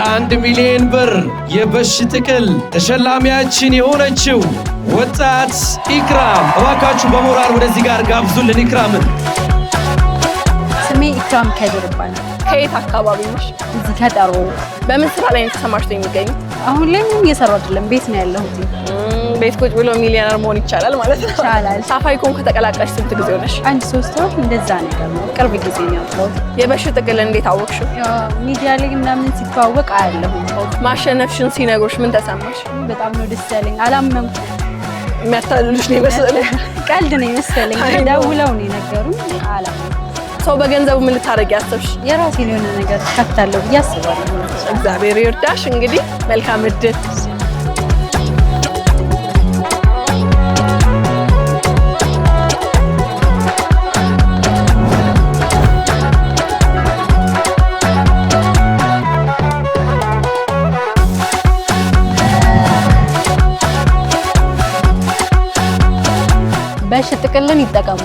የ1 ሚሊዮን ብር የበሽ ጥቅል ተሸላሚያችን የሆነችው ወጣት ኢክራም። እባካችሁ በሞራል ወደዚህ ጋር ጋብዙልን ኢክራምን። ስሜ ኢክራም ከድር ይባላል። ከየት አካባቢ ነሽ? እዚህ ከጠሮ። በምን ስራ ላይ ነው ተሰማርተው የሚገኙት? አሁን ላይ ምንም እየሰራሁ አይደለም፣ ቤት ነው ያለሁት። ቤት ቁጭ ብሎ ሚሊዮነር መሆን ይቻላል ማለት ነው። ይቻላል። ሳፋሪኮም ከተቀላቀልሽ ስንት ጊዜ ሆነሽ? አንድ 3 ወር እንደዛ ነገር ነው። ቅርብ ጊዜ ነው ያወጣሁት። የበሽ ጥቅል እንዴት አወቅሽው? ያው ሚዲያ ላይ ምናምን ሲተዋወቅ አያለሁ። ማሸነፍሽን ሲነግሩሽ ምን ተሰማሽ? በጣም ነው ደስ ያለኝ። አላመንኩም። የሚያታልሉሽ ነው የመሰለኝ። ቀልድ ነው የመሰለኝ። አይ ነው። ደውለው ነው የነገሩኝ። አላመንኩም። ሰው በገንዘቡ ምን ልታደርጊ ያሰብሽ? የራሴን የሆነ ነገር ከፍታለሁ ብዬ አስባለሁ። እግዚአብሔር ይርዳሽ። እንግዲህ መልካም እድል። በሽ ጥቅልን ይጠቀሙ።